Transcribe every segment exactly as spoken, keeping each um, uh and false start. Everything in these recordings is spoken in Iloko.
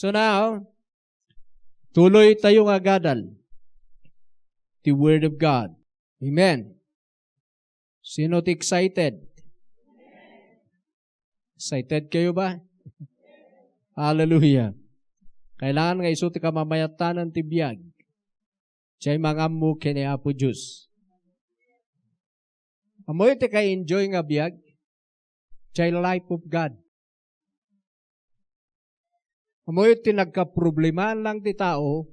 So now, tuloy tayo nga agadal ti Word of God. Amen. Sino ti excited? Excited kayo ba? Hallelujah. Kailangan nga isu ti kamamayatanan ti biag. Diay mangammo ken ni Apo Dios. Ammoyo ti ka-enjoy nga biag? Diay life of God. Ammoyo ti nagkaproblemahan lang ti tao,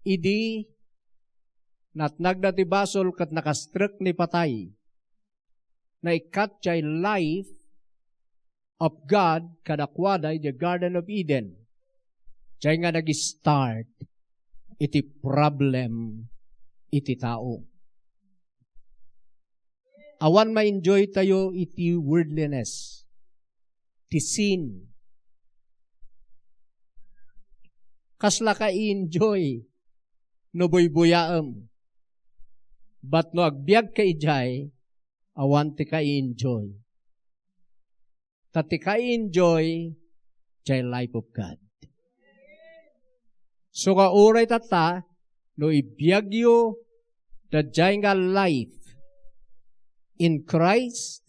idi natnagda ti basol ket nakastrek ni patay. Naikkat diay life of God kadakuada idiay Garden of Eden. Diay nga nag-start iti problem iti tao. Awan ma-enjoy tayo iti worldliness, ti sin. Kasla ka i-enjoy no buybuyaem. But no agbiag ka idiay, awan ti ka i-enjoy. Ta ti ka i-enjoy, diay life of God. So nga uray tatta, no ibiagyo, daydiay nga life in Christ,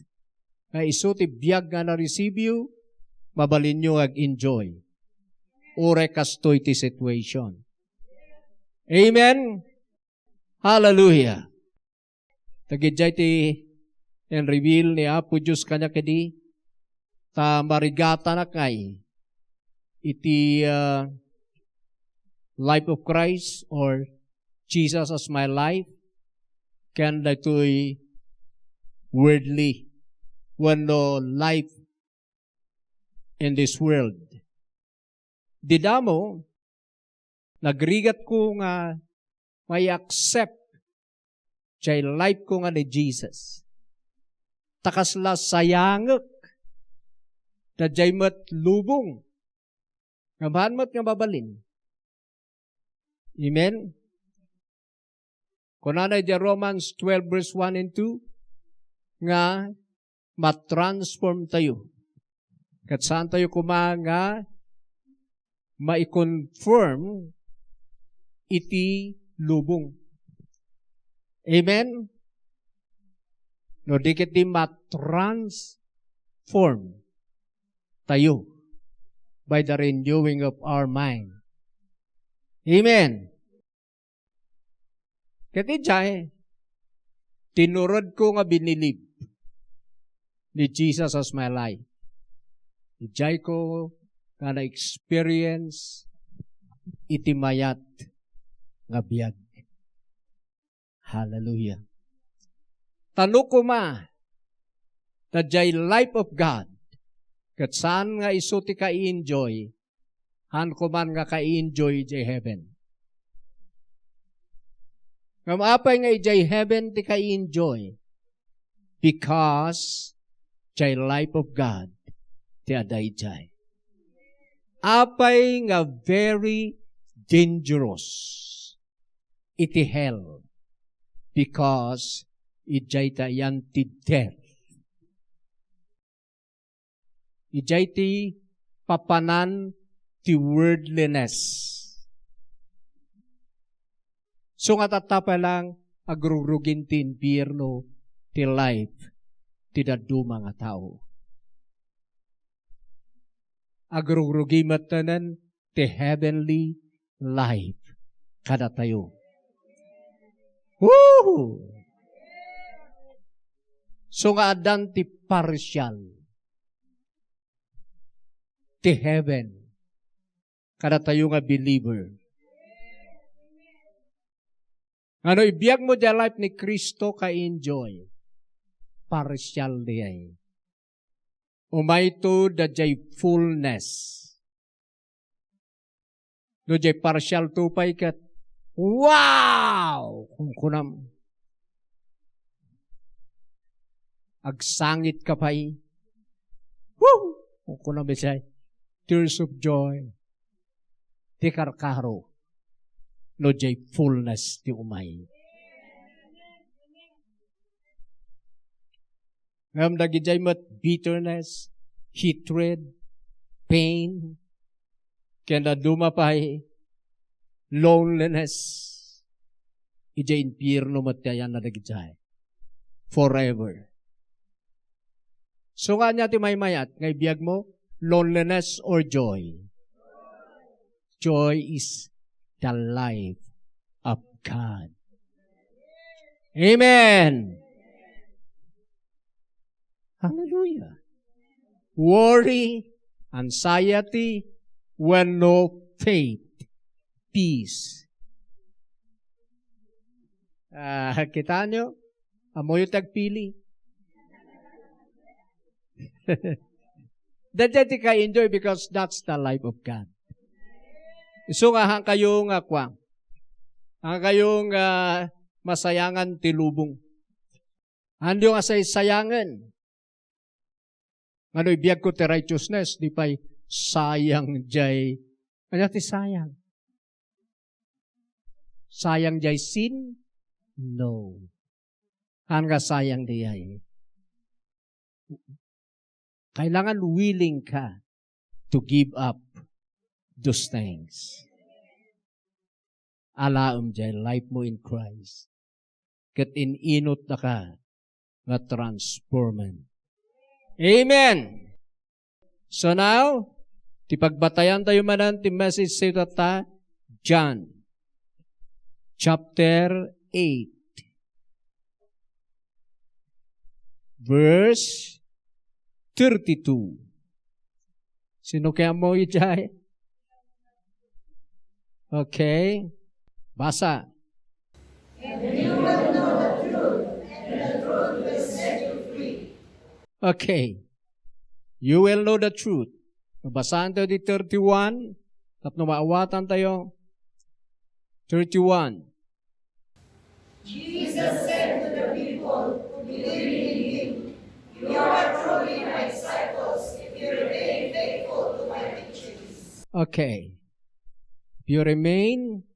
nga isu ti biag nga na-receive yo, mabalinyo nga ag-enjoy. Uray kastoy ti situation. Amen? Hallelujah. Dagidiay ti in-reveal ni Apo Dios kaniak idi, ta marigatanak ngay iti, ah, life of Christ or Jesus as my life, ken daytoy worldly wenno life in this world. Didamo, nagrigatko nga mai-accept diay life ko nga ni Jesus. Ta kasla sayangek, daydiay met lubong. Nga maan met nga mabalin. Amen? Kunana iti Romans twelve verse one and two, nga matransform tayo. Ket saan tayo koma nga maikonform iti lubong. Amen? No di ket di matransform tayo by the renewing of our mind. Amen. Ket idiay, tinurodko nga binilib ni Jesus as my life. Idiay ko nga na-experience iti mayat nga biag. Hallelujah. Ta no koma, ta diay life of God, ket saan nga isu ti ka-enjoy, han koman nga ka-enjoy diay heaven. Ngem apay nga idiay heaven ti ka-enjoy? Because diay life of God ti adda idiay. Apay nga very dangerous iti hell? Because idiay ta iyan ti death. Idiay ti papanan ti worldliness. So nga tatta pay lang, agrugrugin ti impierno ti life ti dadduma nga tao. Agrugrugi metten ti heavenly life kadatayo. Woo! So nga addan ti partial ti heaven kadatayo nga believer. Nga no ibiag mo diay life ni Cristo, ka-enjoy. Partial diay. Umayto daydiay fullness. No diay partial to pay ket, wow! Kunkunam. Agsangit ka pay. Woo! Kunkunam idiay. Tears of joy. Ti karkaro. No diay fullness ti umay. Ngem dagidiay met bitterness, hatred, pain, Ken dadduma pay, loneliness. Idiay impierno met ti ayanna dagidiay. Forever. So, nga ania ti maymayat nga ibiagmo? Loneliness or joy? Joy is the life of God. Amen. Hallelujah. Worry, anxiety, wenno faith, peace. Ah, kita nyo? Ammoyo ti agpili. Daydiay ti ka-enjoy because that's the life of God. Isu nga, haankayo nga kua. Haankayo nga masayangan ti lubong. Haanyo nga saysayangen. Nga no ibiagko ti righteousness, di pay sayang jay. Ania ti sayang? Sayang jay sin? No. Haan nga sayang diay. Kailangan willing ka to give up those things. Alaem jay life mo in Christ. Ket in-inutnaka nga transformed. Amen. So now, ti pagbatayantayo manen ti message tayo tatta, John chapter eight, verse thirty-two. Sino kaya mo ijay? Okay. Basa. And you will know the truth, and the truth will set you free. Okay. You will know the truth. Basahan tayo di thirty-one. Tapno maawatan tayo. Thirty-one. Jesus said to the people who believed in him, "You are truly my disciples if you remain faithful to my teachings." Okay. If you remain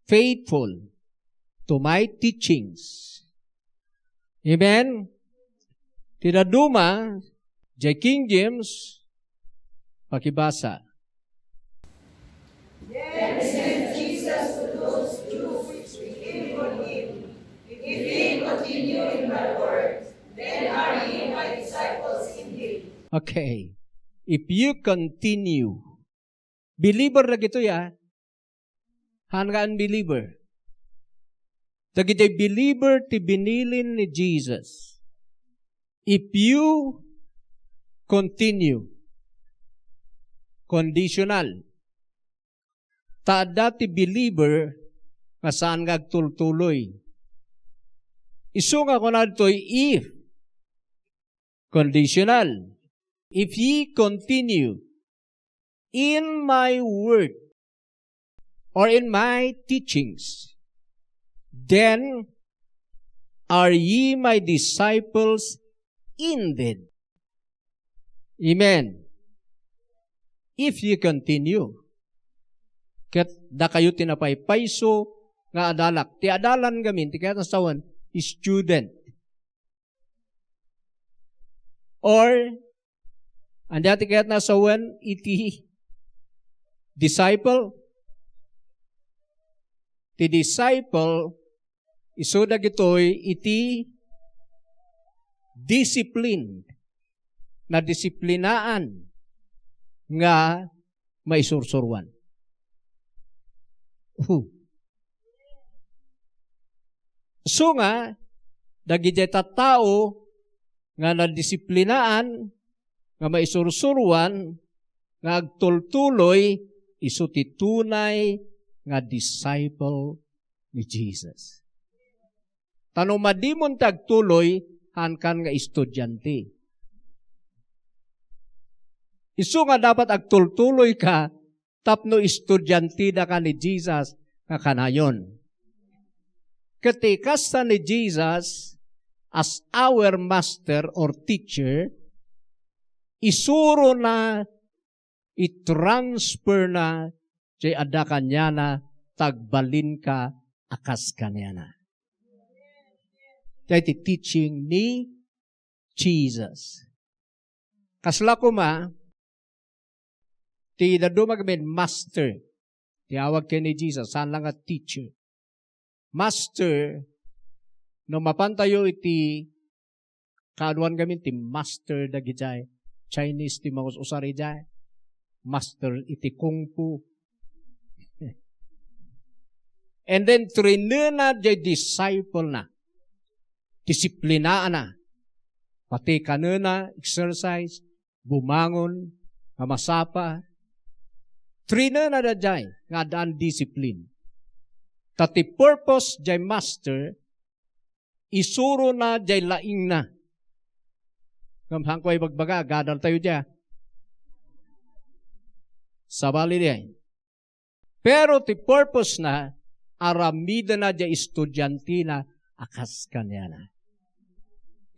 faithful to my teachings. Amen? Ti dadduma, jay King James, pakibasa. Then said Jesus to those Jews which believed on him, "If ye continue in my word, then are ye my disciples indeed." Okay. If you continue. Believer dagitoy, ah. Haan nga unbeliever. Dagiti believer ti binilin ni Jesus. If you continue, conditional. Ta adda ti believer nga saan nga agtultuloy. Isu nga kuna ditoy, if, conditional. If ye continue in my word or in my teachings, then are ye my disciples indeed. Amen. If ye continue. Ket dakayo ti napaypayso nga adalak. Ti adalan ngamin, ti kayat nga sawen, student. Or, ania ti kayat nga sawen iti disciple? Ti disciple, isu dagitoy iti discipline, nadisiplinaan nga maisursuruan. Huh. So nga, dagiti tattao nga nadisiplinaan, nga maisursuruan, nga agtultuloy, isu ti tunay nga disciple ni Jesus. Ta no madimon ti agtuloy, haankan nga estudiante. Isu nga dapat agtultuloyka tapno estudiantedaka ni Jesus nga kanayon. Ket ti kasta ni Jesus, as our master or teacher, isurona, i-transfer na, jay adda kaniana, ta agbalinka a kas kaniana. Jay ti teaching ni Jesus. Kasla koma, Ti dadduma ngamin, master. Ti awag ken ni Jesus, saan lang nga teacher. Master, no mapantayo iti kaaduan ngamin ti master dagidiay. Chinese ti mangus-usar idiay. Master iti kung fu. And then, trainena jay disciple na. Disiplinaana. Pati kanena, exercise, bumangon, nga masapa. Trainena daydiay nga addaan discipline. Ta ti purpose jay master, isurona jay laingna. Ngem haanko ibagbaga, agadaltayo dia. Sabali diay. Pero ti purpose na, aramidena jay estudiantina a kas kaniana.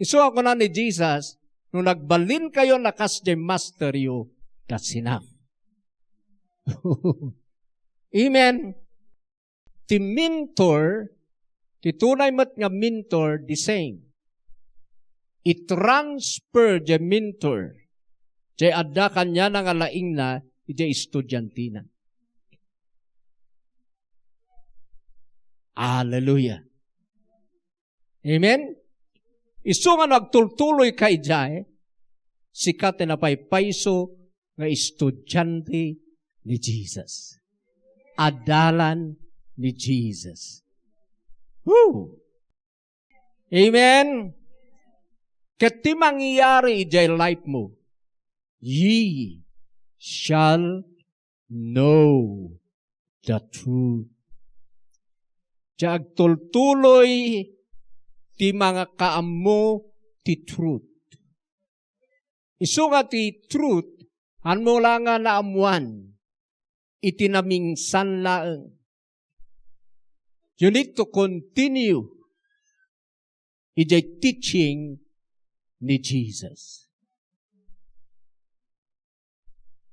Isu a kuna ni Jesus, "No nagbalinkayo a kas jay masteryo, that's enough." Amen. Ti mentor, ti tunay met nga mentor, the same. I-transfer jay mentor, jay adda kaniana nga laingna, idiay estudiantina. Hallelujah. Amen? Isu nga no agtultuloyka idiay, sika ti napaypayso nga estudiante ni Jesus. Adalan ni Jesus. Woo! Amen? Ket ti mangyari idiay life mo, ye shall know the truth. Ti agtultuloy ti mangakaammo ti truth. Isu nga ti truth, haanmo la nga naammuan iti namingsan laeng. You need to continue idiay teaching ni Jesus.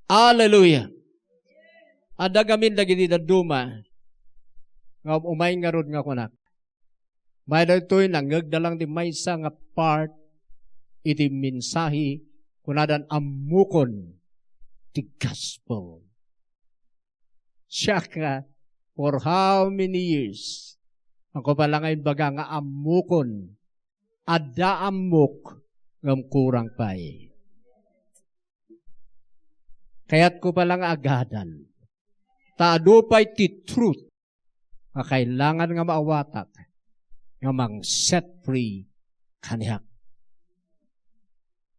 Hallelujah. Adda ngamin dagiti dadduma nga um-umay ngarud nga kunak, "May daytoy, nangngegda lang ti maysa nga part iti mensahe, kunadan, 'Ammokon ti gospel.'" Siak nga, for how many years, ako pala nga imbaga nga ammokon. Adda ammok ngem kurang pay. Kayatko pala nga agadal. Ta adu pay ti truth nga kailangan nga maawatak nga mang-set free kaniak.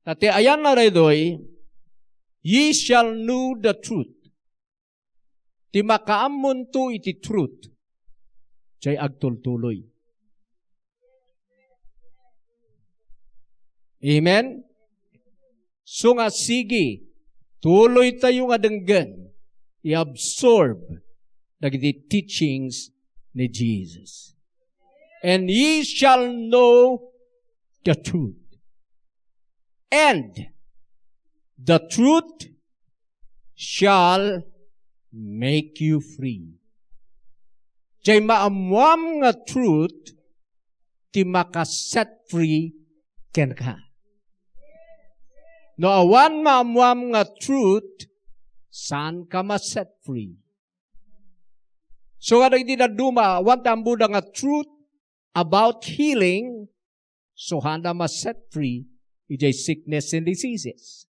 Ta ti ayanna daytoy, "Ye shall know the truth." Ti makaammonto iti truth, jay agtultuloy. Amen? So nga, sige, tuloytayo nga denggen, i-absorb dagiti teachings ni Jesus. "And ye shall know the truth. And the truth shall make you free." Jay maammuam nga truth ti maka-set free kenka. No awan maammuam nga truth, saanka ma-set free. So, nga dagiti dadduma, awan ti ammoda nga truth about healing, so, haanda ma-set free idiay sickness and diseases.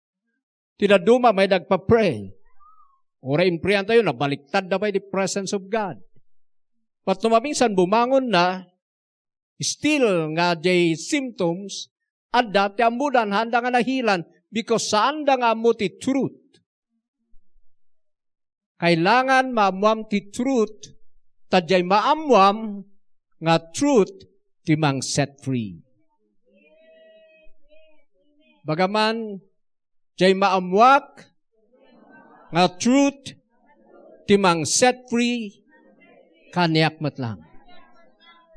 Ti dadduma, may nagpa-pray. Uray imprayantayo, nabaliktad na pay the presence of God. But no maminsan, bumangon na, still nga jay symptoms, adda ti ammodan, haanda nga nahilan, because saanda nga ammo ti truth. Kailangan maammuam ti truth, ta jay maammuam nga truth ti mang-set free. Bagaman, jay maammuak nga truth ti mang-set free, kaniak met lang.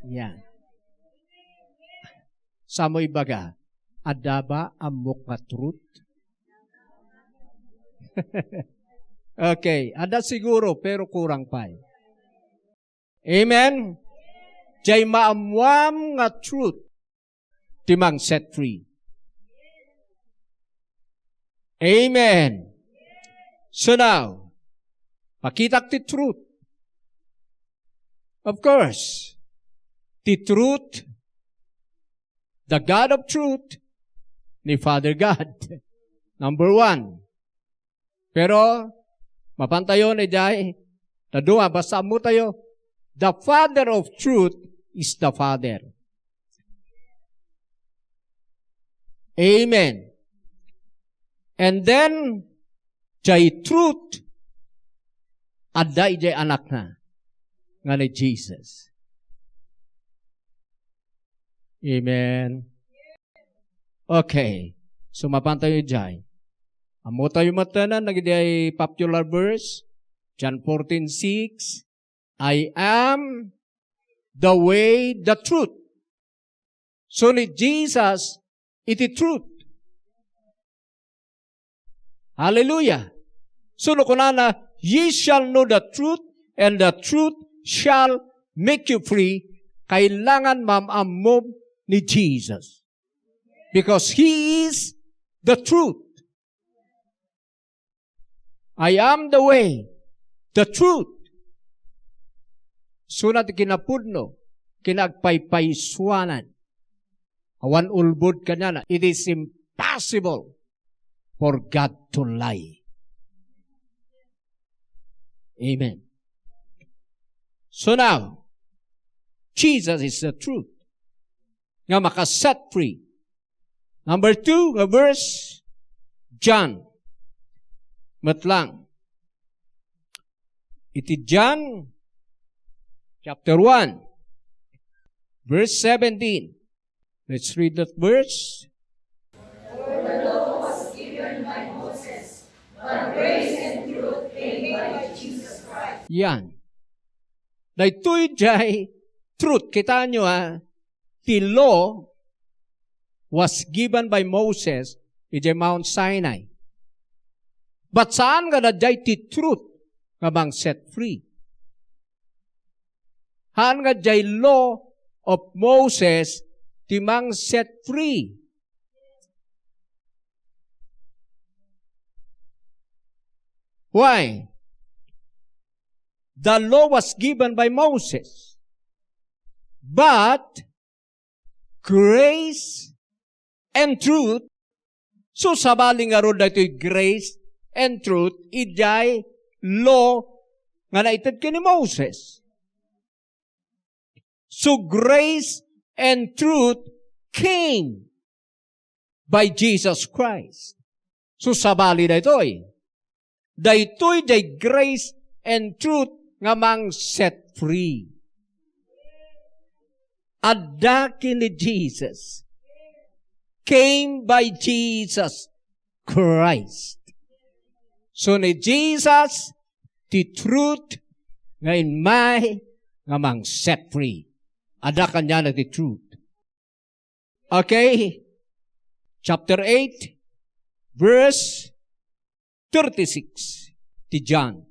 Yan. Samo ibaga, adda ba ammok nga truth? Okay, adda siguro, pero kurang pay. Amen? Jay maammuam nga truth ti mang-set free. Amen. So now, pakitak ti truth. Of course, ti truth, the God of truth, ni Father God. Number one. Pero, mapantayo ni jay, tadua, basta ammo tayo, the Father of truth is the Father. Amen. And then, jay truth, adda ijay anakna, nga ni Jesus. Amen. Okay. So, mapantayo jay. Ammo tayo maten, nagidi ay popular verse, John fourteen six, "I am the way, the truth." So, ni Jesus, iti truth. Hallelujah. So, no kunana, "Ye shall know the truth, and the truth shall make you free," kailangan maam-ammo ni Jesus. Because He is the truth. "I am the way, the truth." Suna ti kinapudno, kinagpaypaysuanan. Awan ulbod kaniana. It is impossible for God to lie. Amen. So now, Jesus is the truth nga makaset free. Number two nga verse, John. Met lang. Iti John chapter one, verse seventeen. Let's read that verse. For the law was given by Moses, but grace and truth came by Jesus Christ. Yan. Daytoy jay truth. Kitaenyo, a, the law was given by Moses idiay Mount Sinai. But saan nga adda jay ti truth nga mang set free? Haan nga jay law of Moses ti mang set free. Why? The law was given by Moses. But grace and truth, so sabali ngarud daytoy grace and truth, idiay law nga naited ken ni Moses. So grace and truth came by Jesus Christ. So sabali daytoy. Daytoy jay grace and truth nga mang set free. Adda ken ni Jesus. Came by Jesus Christ. So ni Jesus, ti truth nga immay nga mang set free. Adda kaniana ti truth. Okay? Chapter eight, verse thirty-six ti John.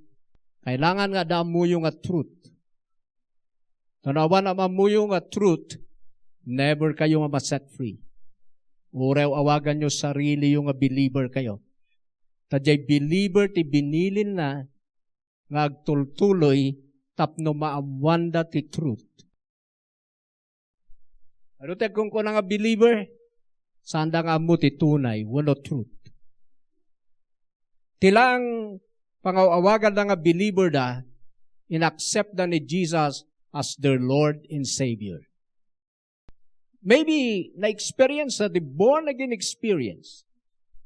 Kailangan nga adda ammoyo nga truth. Ta no awan ammoyo nga truth, never kayo nga ma-set free. Uray awaganyo sariliyo nga believer kayo. Ta jay believer ti binilinna nga agtultuloy tapno maammoanda ti truth. Adu ti agkunkuna nga believer, saanda nga ammo ti tunay wenno truth. Ti laeng pangaw-awaganda nga believer da, inaccept da ni Jesus as their Lord and Savior. Maybe na-experience da ti born again experience.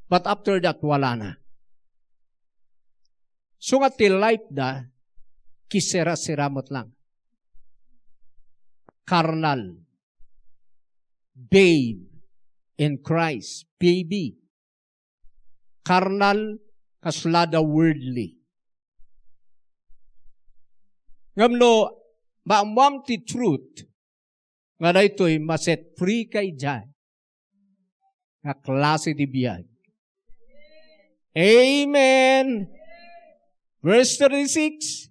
But after that, wala na. So nga ti life da, kisera-sera met lang. Carnal. Babe in Christ. Baby. Carnal, kasla da worldly. Ngem no, maammoam ti truth, nga daytoy ma-set free ka idiay. Nga klase ti biag. Amen. Verse thirty-six.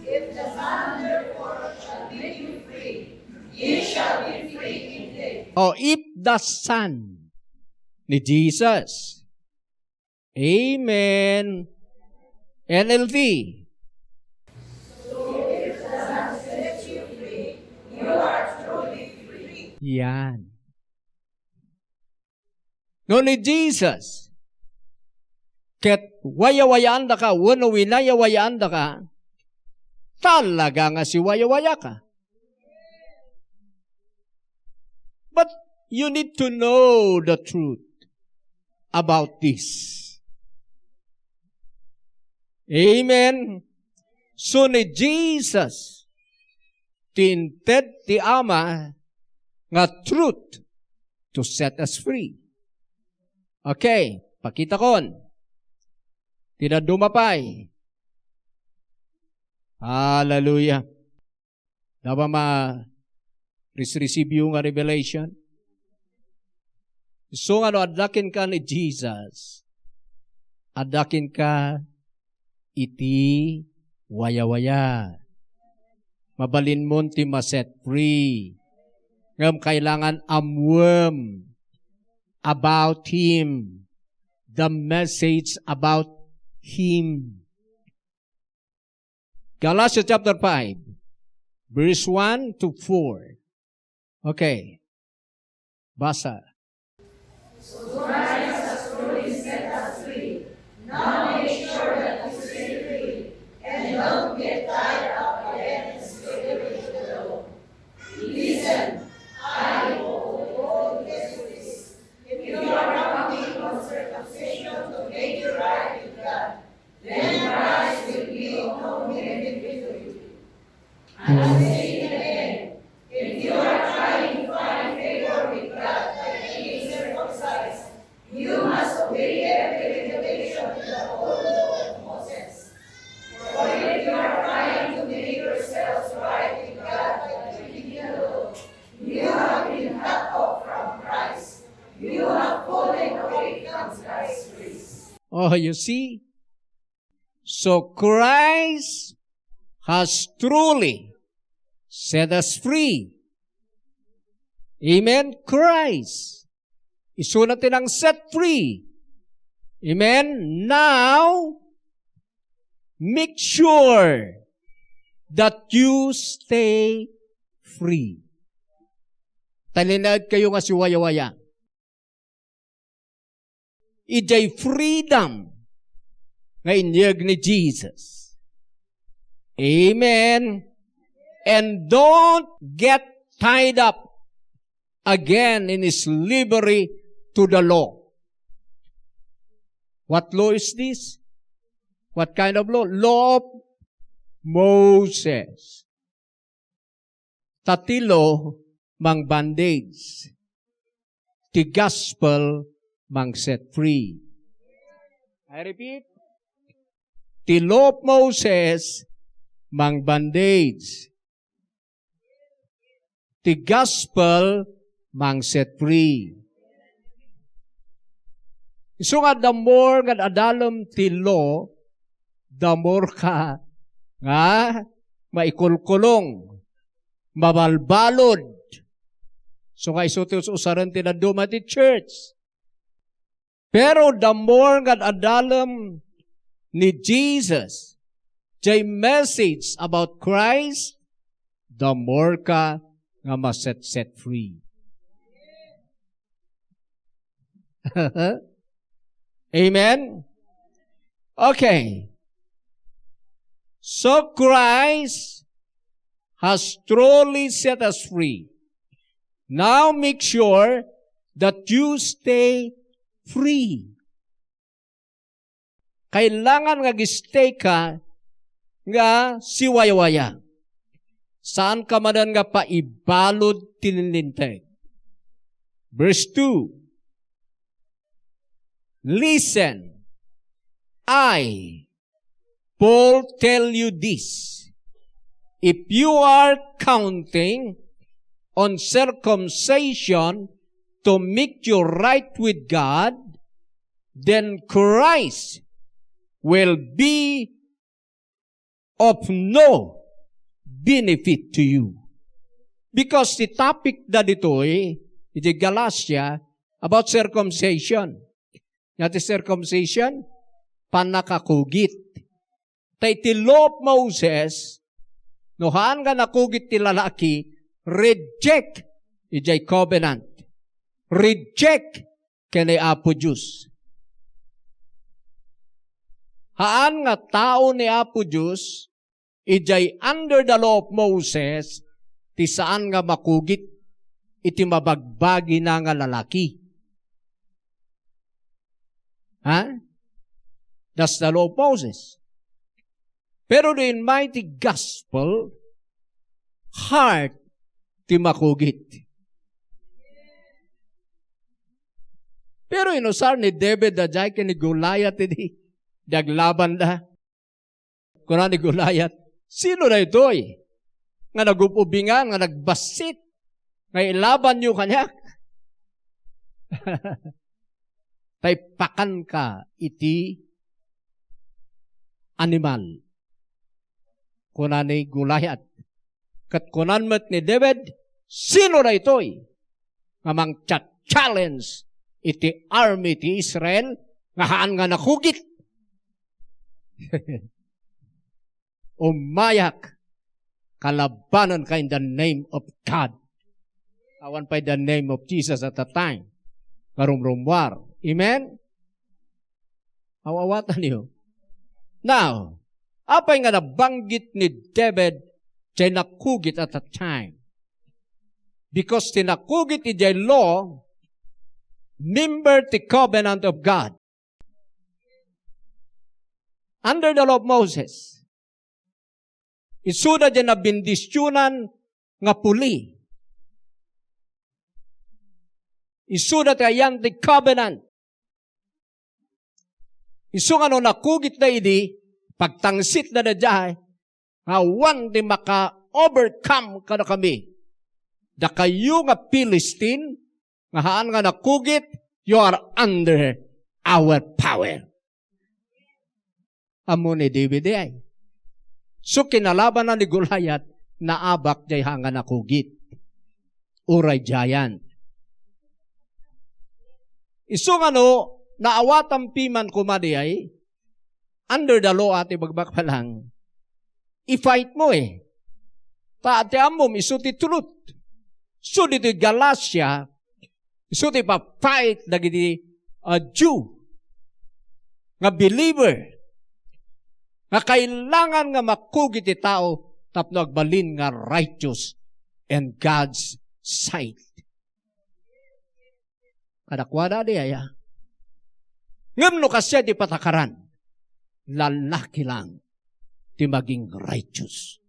If the Son therefore shall make you free, ye shall be free indeed. Oh, if the Son ni Jesus. Amen. N L T. Yan. No ni Jesus, ket wayawayaandaka wenno winayawayaandaka, talaga nga siwayawayaka. But you need to know the truth about this. Amen. So ni Jesus, ti inted ti Ama nga truth to set us free. Okay, pakitakon. Ti dadduma pay. Hallelujah. Daba ma-, ris-, receive you nga revelation. So nga no, adda kenka ni Jesus, adda kenka iti wayawaya. Mabalinmon ti ma-set free. Ngem kailangan ammuem about Him. The message about Him. Galatians chapter five, verse one to four. Okay. Basa. So Christ has truly set us free. Now make sure that you stay free and don't get tied up again in slavery to the law. Listen, I, Paul, told you this, if you are counting on circumcision to make you right with God, then Christ will be of no benefit to you. And I say it again, if you are trying to find favor with God by being circumcised, you must obey every regulation in the old law of Moses. For if you are trying to make yourselves right with God by keeping the law, you have been cut off from Christ. You have fallen away from Christ's grace. Oh, you see? So Christ has truly set us free. Amen? Christ. Isuna ti nang-set free. Amen? Now, make sure that you stay free. Talinaed kayo nga siwayawaya. Idiay freedom nga inyeg ni Jesus. Amen. And don't get tied up again in slavery to the law. What law is this? What kind of law? Law of Moses. Ta ti law mang-bondage. Ti gospel mang-set free. I repeat, ti law of Moses mang-bondage. Ti gospel mang-set free. Isu nga the more nga adalem ti law, the more ka nga maikulkulong, mabalbalud. So nga isu ti us-usaren ti dadduma ti church. Pero the more nga adalem ni Jesus, jay message about Christ, the more ka nga maset-set free. Amen? Okay. So Christ has truly set us free. Now make sure that you stay free. Kailangan nga ag-stay ka nga siwayawaya. Saan ka manen nga paibalud ti linteg. Verse two. Listen, I, Paul, tell you this. If you are counting on circumcision to make you right with God, then Christ will be of no benefit to you. Because the topic da ditoy, iti Galatia, about circumcision. Nga ti circumcision, pannakakugit. Ta iti Law of Moses, no haan nga nakugit ti lalaki, reject idiay covenant. Reject ken ni Apo Dios. Haan nga tao ni Apo Dios, idiay under the law of Moses, ti saan nga makugit iti mabagbagina nga lalaki. Ha? That's the law of Moses. Pero the mighty gospel, heart ti makugit. Pero inusar ni David daydiay ken ni Goliath idi, di aglabanda. Kuna ni Goliath, "Sino daytoy nga nagub-ubingan, nga nagbassit, nga ilabanyo kaniak?" Tay pakanka iti animal. Kuna ni Goliath. Ket kunan met ni David, "Sino daytoy nga mangcha-challenge iti army ti Israel nga haan nga nakugit?" Umayak, kalabananka in the name of God. Awan pay the name of Jesus at that time. Nga rumrumuar. Amen? Aw-awatanyo. Now, apay nga nabanggit ni David diay nakugit at that time? Because ti nakugit idiay law, member ti covenant of God. Under the law of Moses, isuda diay nabendisionan nga puli. Isuda ti ayan ti covenant. Isu nga no nakugitda idi, pagtangsitda daydiay, nga awan ti maka-overcome kadakami. Dakayo nga Philistine, nga haan nga nakugit, you are under our power. Ammo ni David ay. So, kinalabanan ni Goliath, naabak diay haan nga nakugit. Uray giant. Isu nga no, naawatan piman koma diay, under the law, ati bagbakbalang, i-fight mo eh. Ta, ti ammom, isu ti truth. So, ditoy Galacia, isu ti ipa-fight dagiti, ah, Jew nga believer nga kailangan nga makugit ti tao tapno agbalin nga righteous in God's sight. Kadakuada di aya. Ngem no kasdiay ti patakaran, lalaki lang ti maging righteous.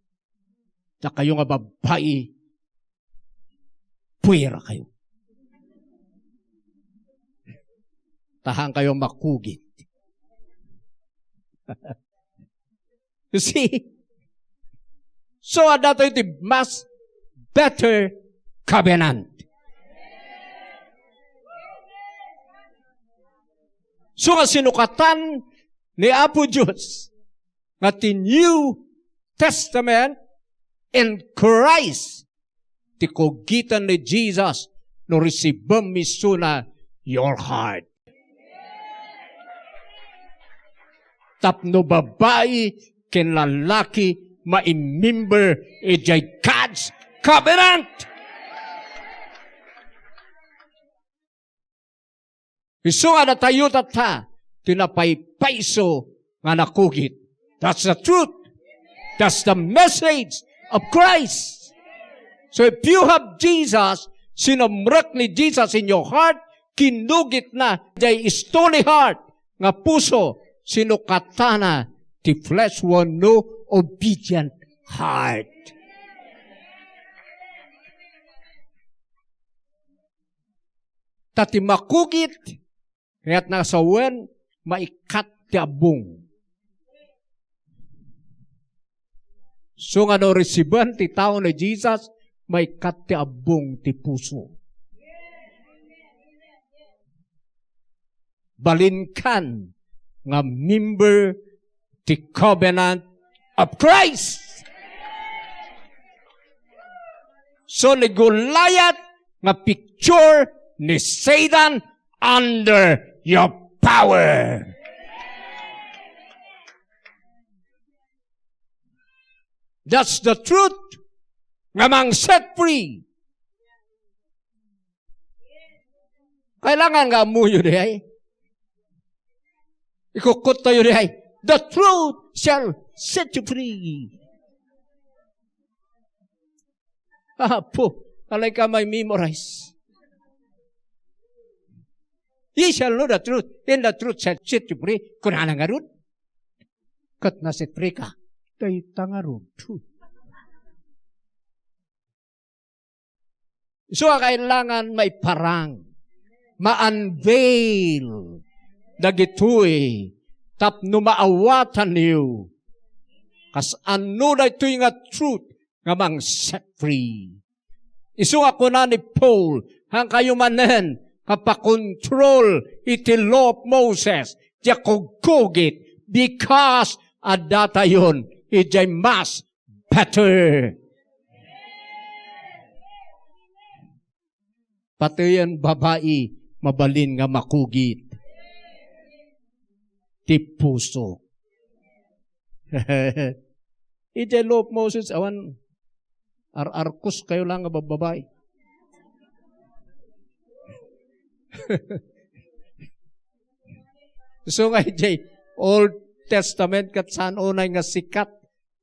Dakayo nga babbai, puwera kayo. Tahan kayo makugit. You see? So, adda tayo ti mas better covenant. So, nga sinukatan ni Apo Dios nga ti New Testament in Christ, ti kugitan ni Jesus no risibem isuna your heart. Tapno babai ken lalaki maimimber idiay God's covenant. Isu nga datayo tatta, ti napaypayso nga nakugit. That's the truth. That's the message of Christ. So if you have Jesus, sinumrek ni Jesus in your heart, kinugitna diay stony heart nga puso, sinukatana ti flesh wenno obedient heart. Ta ti makugit, kayatna a sawen, maikkat ti abbong. So nga no resiben ti tao ni Jesus, maikkat ti abbong ti puso. Balinkan nga member ti covenant of Christ. So, ni Goliath nga picture ni Satan under your power. That's the truth nga mang-set free. Kailangan nga ammoyo diay. Ikukkuttayo diay. The truth shall set you free. Apo, alay ka may memorize. Ye shall know the truth, and the truth shall set you free. Kunana ngarud, ket na-set free ka. Dayta ngarud. Isu a kailangan maiparang, ma-unveil dagitoy tapno maawatanyo. Kas-ano daytoy nga truth nga mang-set free? Isu nga kuna ni Paul, "Hankayo manen nga pakontrol iti Law of Moses, diak kugkugit, because addatayon idiay mas better." Pateyen babai, mabalin nga makugit ti puso. Idiay Law of Moses, awan, ar-arkos kayo lang nga babbabai. So nga idiay Old Testament, ket saan unay nga sikat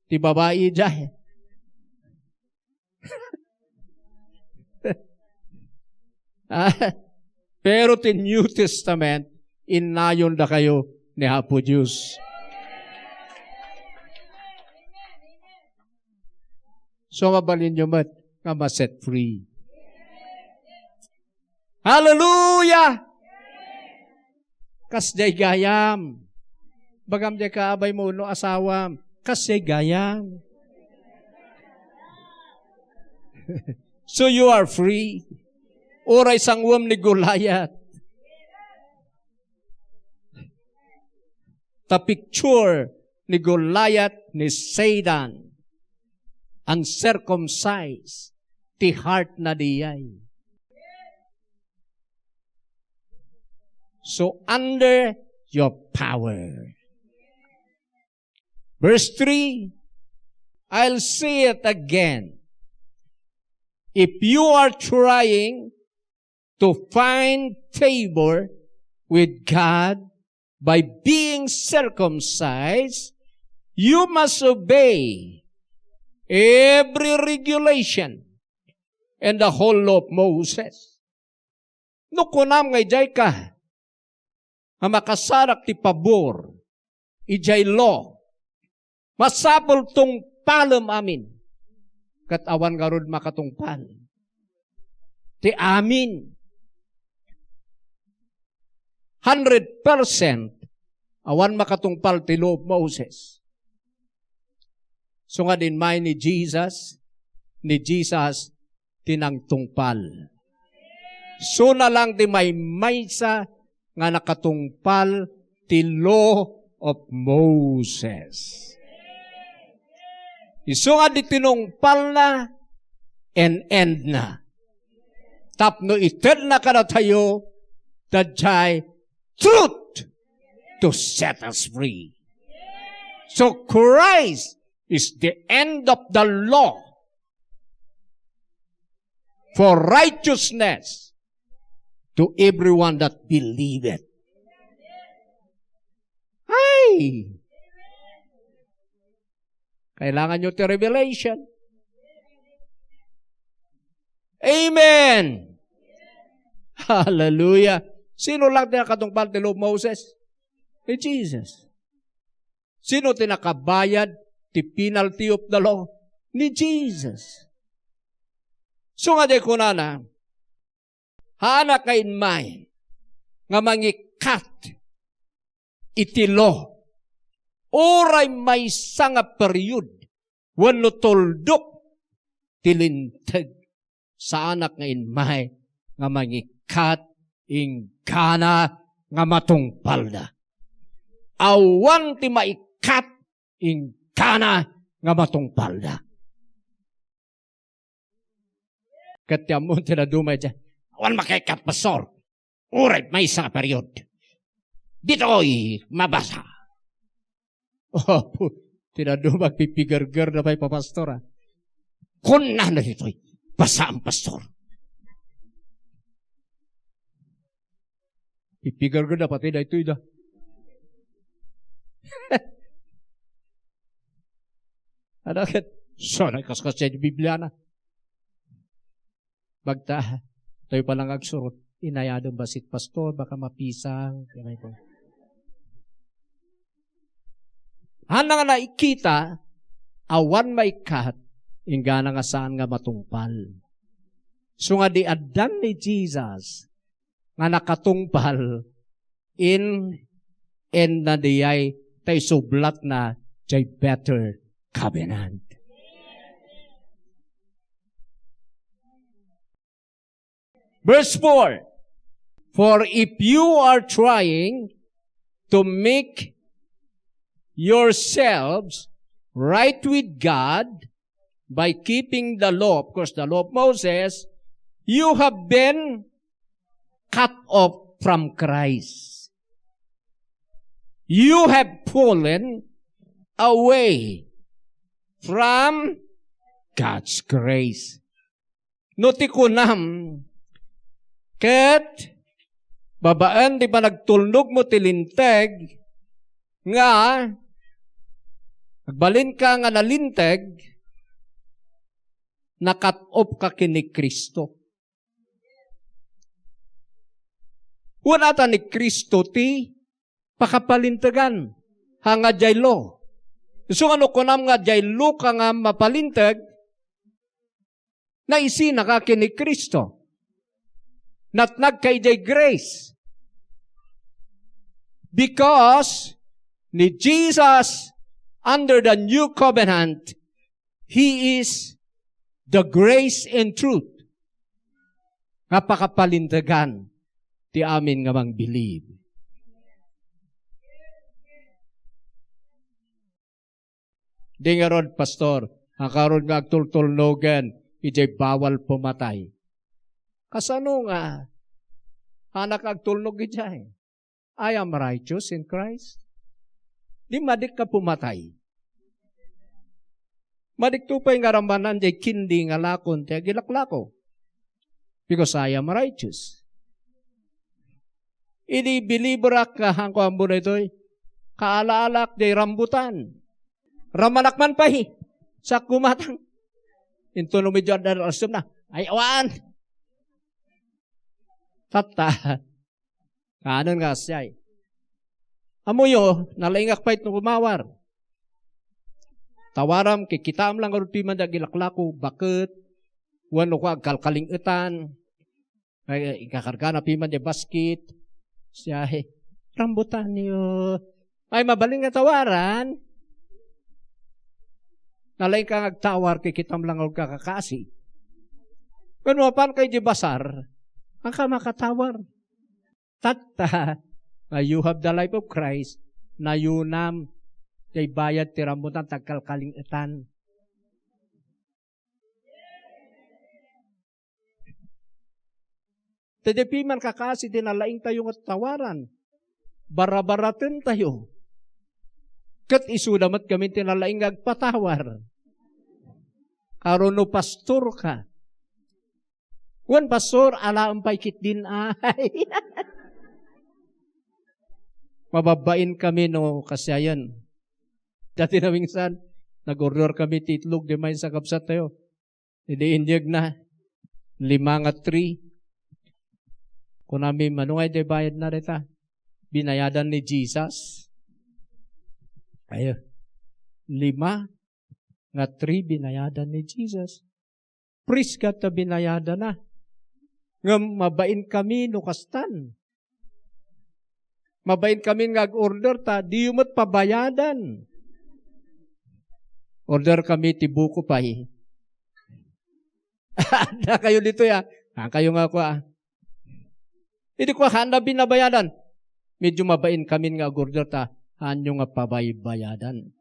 ti babai idiay. Ah, pero ti New Testament, innayon dakayo ni Apo Dios. So, mabalin nyo met nga ma-set free. Hallelujah! Kasdiay gayam. Bagam diay kaabay mo no asawam. Kasdiay gayam. So you are free. Uray sanguem ni Goliath. Ta picture ni Goliath ni Satan. Uncircumcised ti heart na diay. So under your power. Verse three, I'll say it again. If you are trying to find favor with God by being circumcised, you must obey every regulation and the whole law of Moses. No kunam nga idiay ka nga makasarak ti pabor idiay law, masapul tungpalem amin. Ket awan ngarud makatungpal ti amin. Hundred percent, awan makatungpal ti Law of Moses. So nga dimmay ni Jesus, ni Jesus ti nangtungpal. So na lang ti maymaysa nga nakatungpal ti Law of Moses. Isu nga di tinungpalna, en-endna. Tapno itedna kadatayo, daydiay truth to set us free. So Christ is the end of the law for righteousness to everyone that believeth. Ay! Kailangan nyo ti revelation. Amen! Hallelujah! Sino lang ti nakatungpal ti Law of Moses? Ni Jesus. Sino ti nakabayad ti penalty of the law? Ni Jesus. So nga di kunana, haanak nga immay nga mangikkat iti law, uray maysa nga period wenno tuldok ti linteg, saanak nga immay nga mangikkat inggana nga matungpalda. Awan ti maikkat inggana nga matungpalda. Ket ti ammon ti naduma idiay, awan makaikkat, Pastor. Uray maysa nga period. Ditoy mabasa. Apo, Ti dadduma agpipigergerda pay, papastor, a. Kunana ditoy, "Basaam, pastor." Pipigergerda pati daytoy da. Ada ket, sana kaskas ti Bibliana. Bagta, tayo pa lang agsurot. Inayadem bassit, pastor, baka mapisang. Haan nga naikita, awan maikkat, inggana nga saan nga matungpal. So nga di addan ni Jesus nga nakatungpal, in, in na diay ta isublatna jay better covenant. Verse four, "For if you are trying to make yourselves right with God by keeping the law," of course, the law of Moses, "you have been cut off from Christ. You have fallen away from God's grace." No ti kunam, ket babaen ti panagtulnogmo ti linteg nga agbalinka nga nalinteg, nakat-op ka ken ni Cristo. Wen ata ni Cristo ti pakapalintegan, ha nga jay law. Isu nga no kunam nga jay law ka nga mapalinteg, naisinaka ken ni Cristo. Natnag ka idiay grace. Because ni Jesus, under the new covenant, He is the grace and truth nga pakapalintegan ti amin nga mangbilib. Di ngarud, pastor, akaron nga agtultulnogen idiay bawal pumatay. Kasano nga anak agtulnog idiay? I am righteous in Christ. Di madik ka pumatay. Madikto pay nga ramanan jay kindi nga lakon ti agilaklako. Because I am righteous. Idi believer-ak nga, haanko ammo daytoy, kaalaalak jay rambutan. Ramanak man pay, sa kumatang. Into no medyo adda na, ay, awan. Tatta. Kanen nga siya, eh. Ammoyo, nalaingak pay no kumawar. Tawaram, kikitaam lang ngarud piman di agilaklako, baket, wenno kua agkalkaling-etan. Ay, ikakargana piman di basket. Siya, eh, rambutanyo. Ay, mabalin nga tawaran. Nalaing ka nga agtawar, kikitam lang ngarud kakakasi. Wenno mapan ka idiay basar, haan ka makatawar. Tatta, nga you have the life of Christ, nayunam, jay bayad ti rambutan, ti agkalkaling-etan. Ta di piman kakasi ti nalaingtayo nga tawaran. Barabaratentayo. Ket isuda met ngamin ti nalaing nga agpatawar. Karon no pastor ka, wen, pastor, alaem pay ketdin ay. Mababbain kami no kasiayen. Dati naminsan, nag-order kami ti itlog, di maysa kabsattayo. Idi inyegna, lima nga three. Kunami, "Mano nga idi bayadna dayta?" Binayadan ni Jesus. Ayo. Lima nga three binayadan ni Jesus. Praise God ta binayadana. Ngem mabain kami no kastan. Mabain kami nga ag-order ta diyo met pabayadan. Order kami ti buko pay. Adda kayo ditoy, ah. Haan kayo nga kua, ah. Idi kua, haanda binabayadan. Medyo mabain kamin nga ag-order ta haanyo nga pabaybayadan.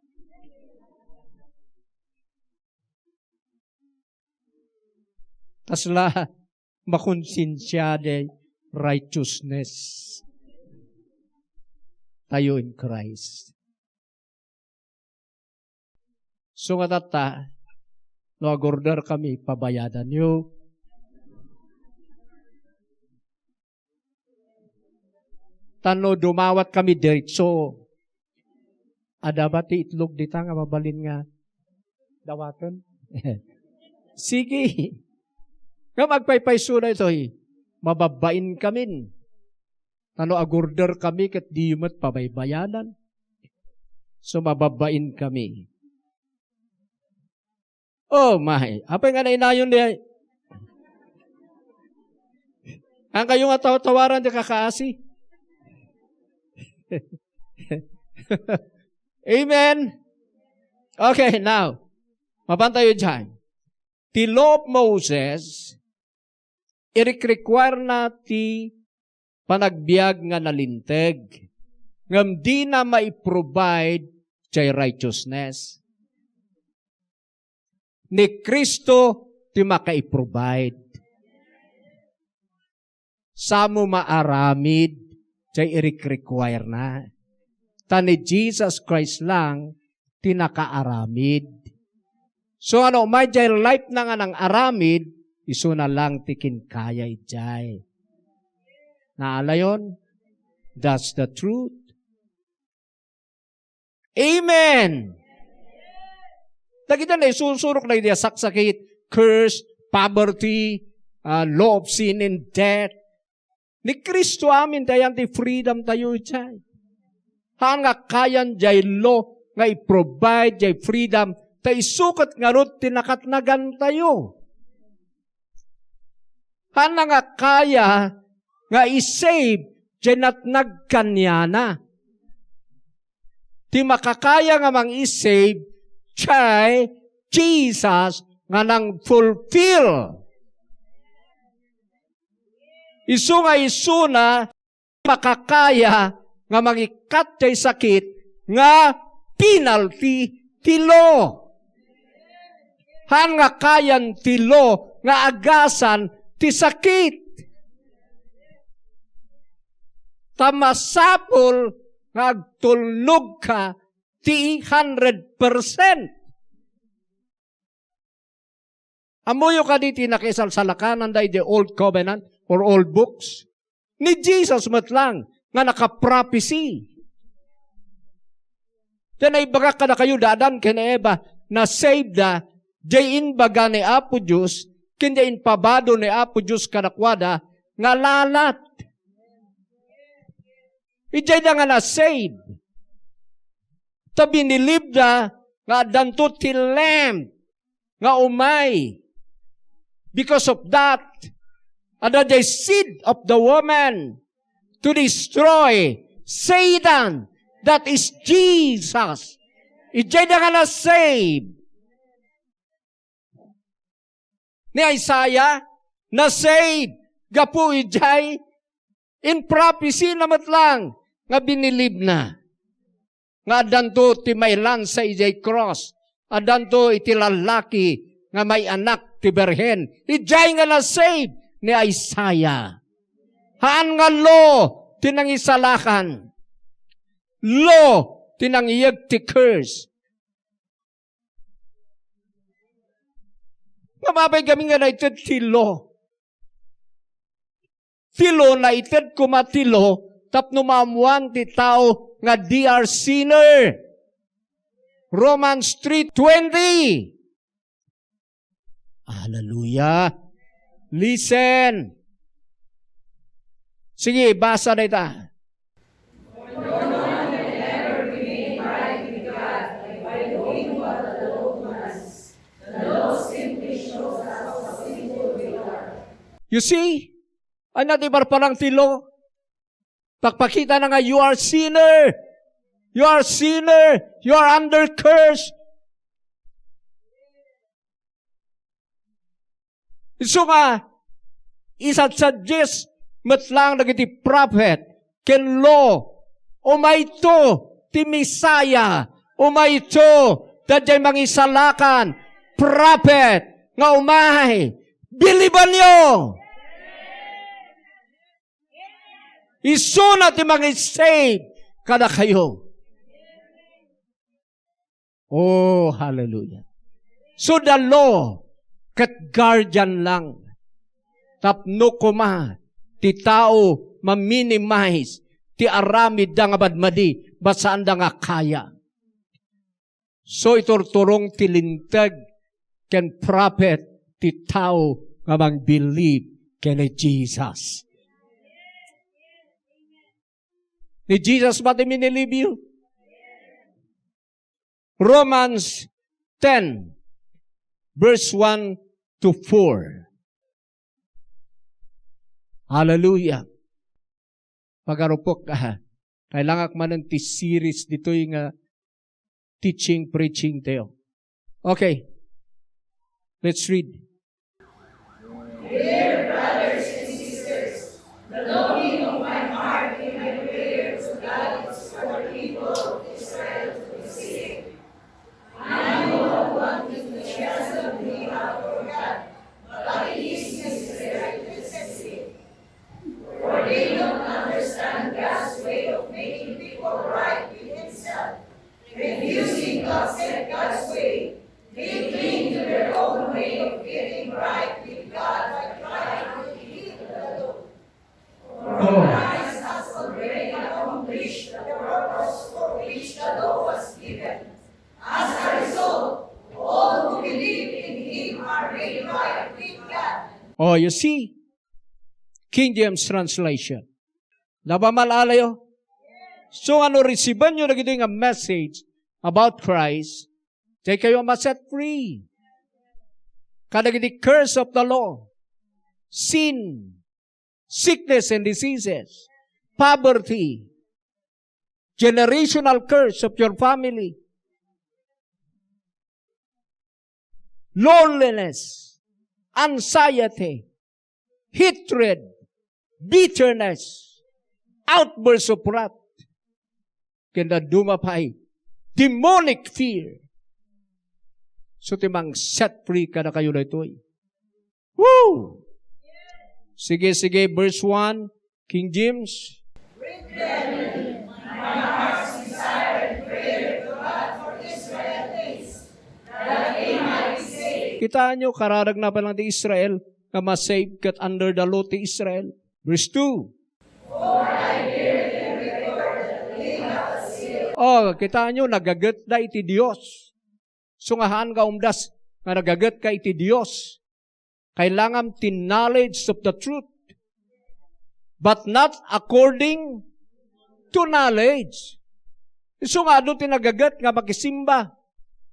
Kasla makonsensia ti righteousness tayo in Christ. So nga tatta, no agorder kami, pabayadanyo. Ta no dumawat kami diretso, adda ba ti itlog dita nga mabalin nga dawaten? Sige. Ngem agpaypayso daytoy, mababbain kamin. Ta no agorder kami ket diyo met pabaybayadan. So, mababbain kami. Oh, my. Apay nga nainayon di ay. Ang kayo nga taw-tawaran di kakaasi. Amen. Okay, now. Mapan tayo dyan. Ti Law of Moses, irikrequire na ti panagbiag nga nalinteg, ngem dina mai-provide jay righteousness. Ni Cristo ti makai-provide. Samo maaramid jay irikrequire na. Ta ni Jesus Christ lang ti nakaaramid. So, ano, may jay life na nga nang aramid, isuna lang ti kinkaya ijay. Naalayon? That's the truth. Amen. Dagita na isusurok na iti saksakit, curse, poverty, ah, law of sin and death. Ni Cristo amin, tayan ti freedom tayo ijay. Haan nga kayan jay law nga i-provide jay freedom, ta isu ket ngarud ti nakatnagan tayo. Haan nga kaya nga i-save jay natnag kaniana. Ti makakaya nga mang-i-save, jay Jesus nga nang-fulfill. Isu nga isuna makakaya nga mangikkat jay sakit nga penalty ti law. Haan nga kayan ti law nga agasan ti sakit. Ta masapul nga agtulnog ka ti hundred percent. Ammoyo kadi ti nakaisalsalakanan da iti Old Covenant or Old Books? Ni Jesus met lang nga nakaprophecy. Ti naibagak kadakayo, da Adan ken Eva, na-save da, jay imbaga ni Apo Dios, ken jay impabado ni Apo Dios kadakuada, nga lalat. Ijay da nga na-save. Ta binilib da nga addanto ti Lamb nga umay. Because of that, adda jay seed of the woman to destroy Satan, that is Jesus. Ijay da nga na-save. Ni Isaiah, na-save gapu ijay in prophecy na met lang nga binilib na. Nga addanto ti mailansa ijay cross, addanto iti lallaki nga maianak ti birhen. Ijay nga na-save ni Isaiah. Haan nga law ti nangisalakan. Law ti nangiyeg ti curse. Nga mapay kami nga naited ti law. Ti law, naited koma ti law tapno maammoan ti tao nga they are sinner. Romans three twenty. Hallelujah. Listen. Sige, basa dayta. You see? Ania ti parparang ti law? Pakpakita na nga, you are sinner. You are sinner. You are under curse. Isu nga, isad-suggest met lang dagiti prophet ken law, umayto ti Messiah, umayto daydiay mangisalakan, prophet nga umay, believe-anyo. Isuna ti mangisave kadakayo. Oh, hallelujah. So the law ket guardian lang. Tapno koma ti tao ma-minimize ti aramidda nga madmadi, basaanda nga kaya. So iturturong ti Linteg ken prophet ti tao nga mangbilib ken ni Jesus. Ni Jesus ba ti minilibyo? Romans ten, verse one to four. Hallelujah. Pagarupok, ah, kailangak manen ti series ditoy nga teaching, preaching tayo. Okay. Let's read. Dear brothers and sisters, the longing of my heart and my prayer to God is for the people of Israel to be saved. I know that one thing the children of Israel forgot, but it is this very necessity. For they don't understand God's way of making people right with Himself. Refusing to accept God's way, they cling to their own way of getting right with God by trying to keep the law. For Christ has already accomplished the purpose for which the law was given. As a result, all who believe in Him are made right with God. Oh, you see? King James translation. Napamalaalayo? So, ano, resibanyo dagitoy nga message about Christ, daykayo a ma-set free kadagiti curse of the law, sin, sickness and diseases, poverty, generational curse of your family, loneliness, anxiety, hatred, bitterness, outburst of wrath, ken dadduma pay, demonic fear. So, ti mang-set free kadakayo daytoy. Woo! Sige, sige, verse one, King James. Kitaenyo, kararagna pa lang ti Israel nga ma-save ket under the law ti Israel. Verse two. Oh, kitaenyo, nagagetda iti Dios. So nga haan nga umdas nga nagagetka iti Dios, kailangam ti knowledge of the truth, but not according to knowledge. Isu nga adu ti nagaget nga makisimba,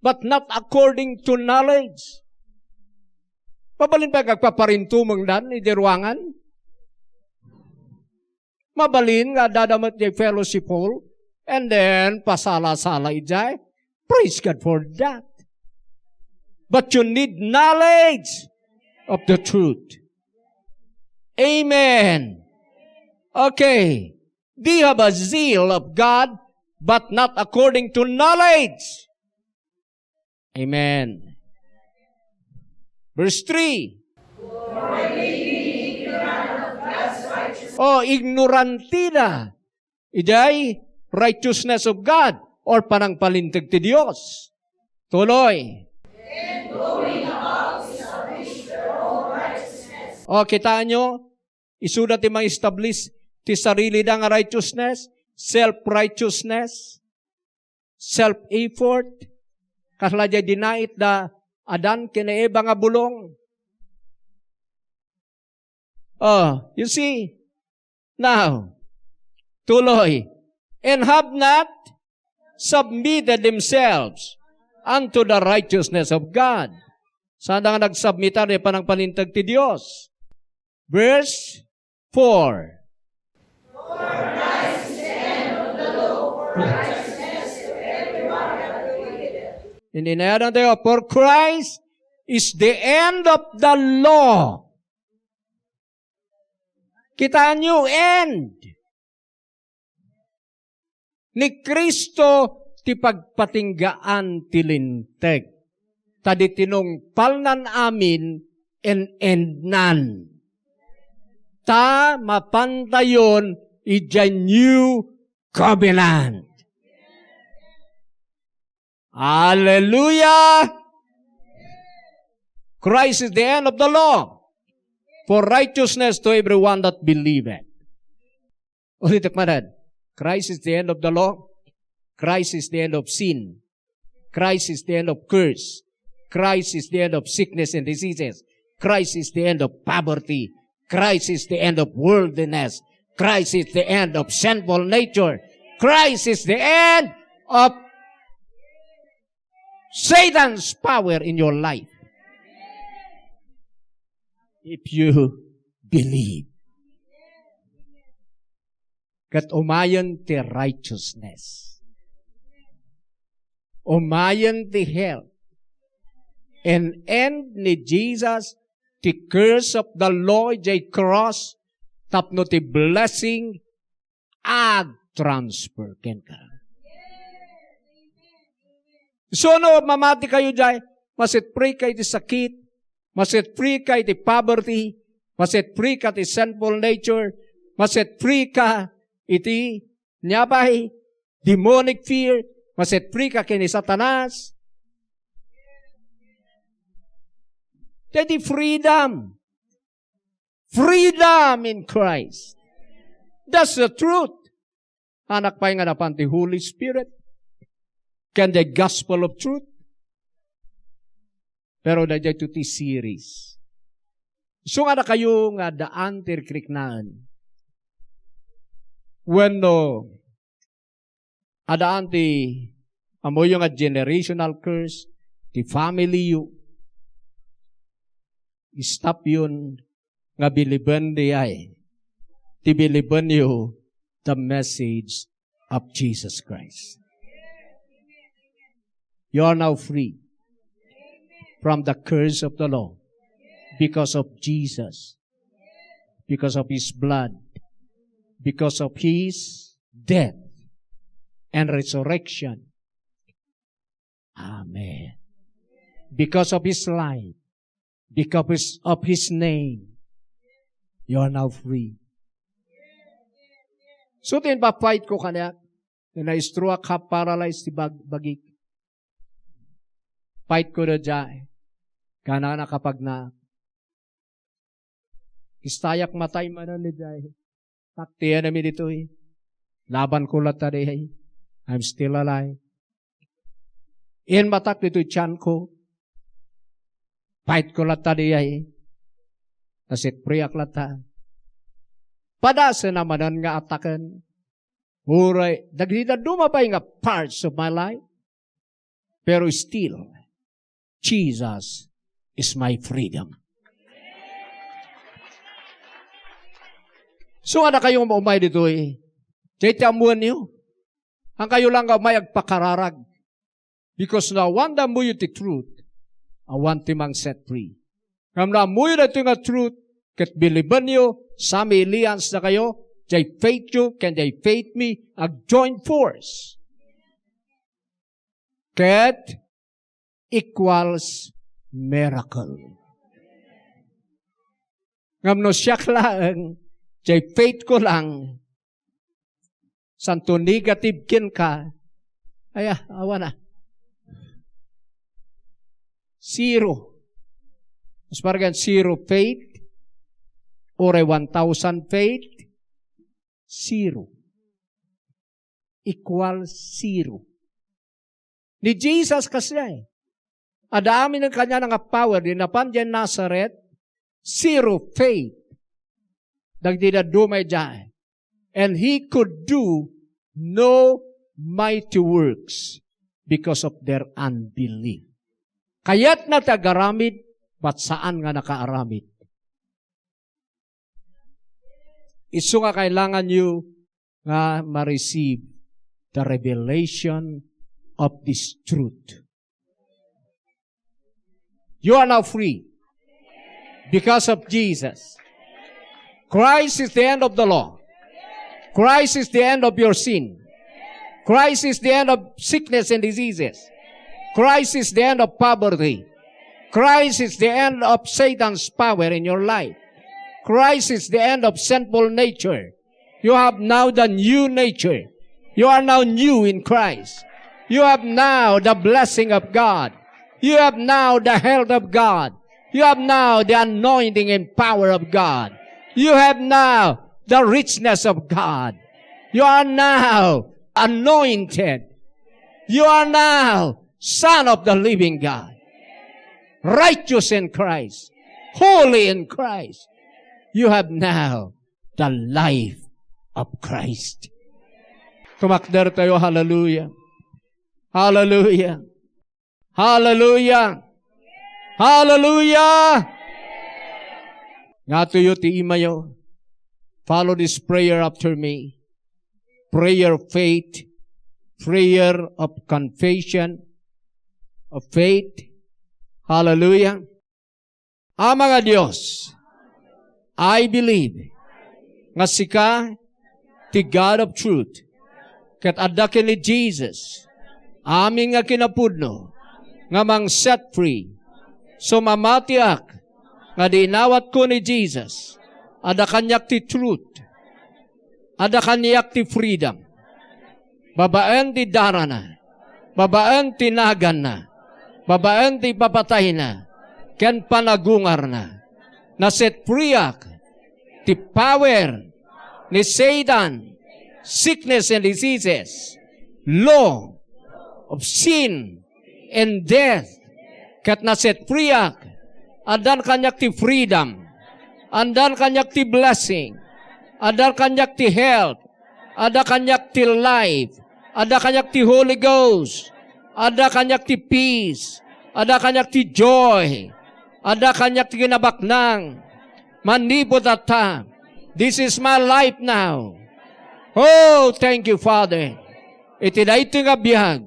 but not according to knowledge. Mabalin pay nga agpaparintumengdan idiay ruangan? Mabalin nga addada met idiay fellowship hall, and then pasala-sala idiay. Praise God for that. But you need knowledge of the truth. Amen. Okay. Do you have a zeal of God, but not according to knowledge? Amen. Verse three. Oh, ignorante da idiay righteousness of God or panangpalinteg ti Dios. Tuloy. O, kitaenyo, isuda ti mang-establish ti sarilida nga righteousness, self-righteousness, self-effort, kasla diay dinait da Adan ken Eva nga bulong. Oh, you see? Now, tuloy, "And have not submitted themselves unto the righteousness of God." Saan nga nagsubmit iti panangpalinteg ti Dios. Verse four. Ininayadan tayo, "For Christ is the end of the law." Kitaenyo, end. Ni Cristo ti pagpatinggaan ti Linteg. Ta di tinungpalnan amin, en-endnan. Ta mapantayon idiay new covenant. Hallelujah! Christ is the end of the law for righteousness to everyone that believeth. Ulitek manen, Christ is the end of the law. Christ is the end of sin. Christ is the end of curse. Christ is the end of sickness and diseases. Christ is the end of poverty. Christ is the end of worldliness. Christ is the end of sinful nature. Christ is the end of Satan's power in your life. If you believe. Ket umayen ti righteousness. Umayen ti health. And end ni Jesus ti curse of the law idiay cross tapno ti blessing ag-transfer kenka. So no, mamati kayo jay, maset free ka iti sakit, maset free ka iti poverty, maset free ka iti sinful nature, maset free ka iti, nia pay, demonic fear, maset free ka ken ni Satanas. Daydi freedom. Freedom in Christ. That's the truth. Anak pay nga napan ti Holy Spirit ken the gospel of truth. Pero daytoy ti series. Isu nga dakayo nga addaan ti rikriknaen. Wenno, addaan ti ammoyo nga generational curse, ti family yo. Stop yon nga biliben diay. Ti biliben yo, the message of Jesus Christ. You are now free from the curse of the law because of Jesus, because of His blood, because of His death and resurrection. Amen. Because of His life, because of His name, you are now free. So, ti inpa-fight ko kaniak, nga na-stroke, half paralyzed ti bag-, bagik. Fight ko da jay. Kana nakapagna. Istayak matay manen ni jay. Tak ti enemy ditoy. Laban ko latta diay. I'm still alive. Inmatak ditoy tiyan ko. Fight ko latta diay. Naset free ak latta. Padasena manen nga ataken. Uray, dagiti dadduma pay nga parts of my life. Pero still, Jesus is my freedom. So, nga dakayo nga maumay ditoy, jay ti ammoenyo. Ang kayo lang nga may agpakararag. Because no awan da ammoyo ti truth, awan ti mang set free. Ngem no ammoyo daytoy nga truth, ket bilibenyo, sami ilians dakayo, jay faith yo, ken jay faith mi, ag-join force. Ket equals miracle. Ngem no siak laeng, jay faith ko lang, santo negative kenka, aya, awan na. Zero. Mas pargan zero faith, or a one thousand faith, zero. Equal zero. Ni Jesus kasdiay. Adda amin kaniana nga power, idi napan diay Nazareth, zero faith. Dagiti dadduma idiay. And he could do no mighty works because of their unbelief. Kayatna ti agaramid, but saan nga nakaaramid. Isu nga kailangan yo nga ma-receive the revelation of this truth. You are now free because of Jesus. Christ is the end of the law. Christ is the end of your sin. Christ is the end of sickness and diseases. Christ is the end of poverty. Christ is the end of Satan's power in your life. Christ is the end of sinful nature. You have now the new nature. You are now new in Christ. You have now the blessing of God. You have now the health of God. You have now the anointing and power of God. You have now the richness of God. You are now anointed. You are now son of the living God. Righteous in Christ. Holy in Christ. You have now the life of Christ. Tumakder tayo, hallelujah. Hallelujah. Hallelujah. Hallelujah. Ngatoyo ti imayo. Follow this prayer after me. Prayer of faith. Prayer of confession of faith. Hallelujah. Ama nga Dios, I believe nga sika ti God of truth. Ket adda ken ni Jesus amin nga kinapudno nga mang set free. Sumamatiak nga di inawatko ni Jesus, adda kaniak ti truth. Adda kaniak ti freedom. Babaen ti darana, babaen ti naganna, babaen ti papatayna, ken panagungarna. Naset freeak ti power ni Satan, sickness and diseases, law of sin, and death. Ket naset freeak. Addan kaniak ti freedom. Addan kaniak ti blessing. Addan kaniak ti health. Adda kaniak ti life. Adda kaniak ti Holy Ghost. Adda kaniak ti peace. Adda kaniak ti joy. Adda kaniak ti kinabaknang. Manipud ta, this is my life now. Oh, thank you, Father. Iti daytoy nga biag,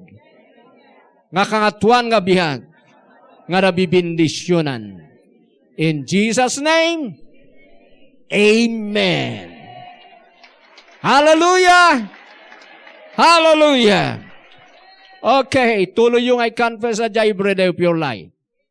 nga kangatoan nga biag, nga nabibendisionan. In Jesus' name, amen. Hallelujah! Hallelujah! Okay, tuloyyo nga i-confess a every day of your life.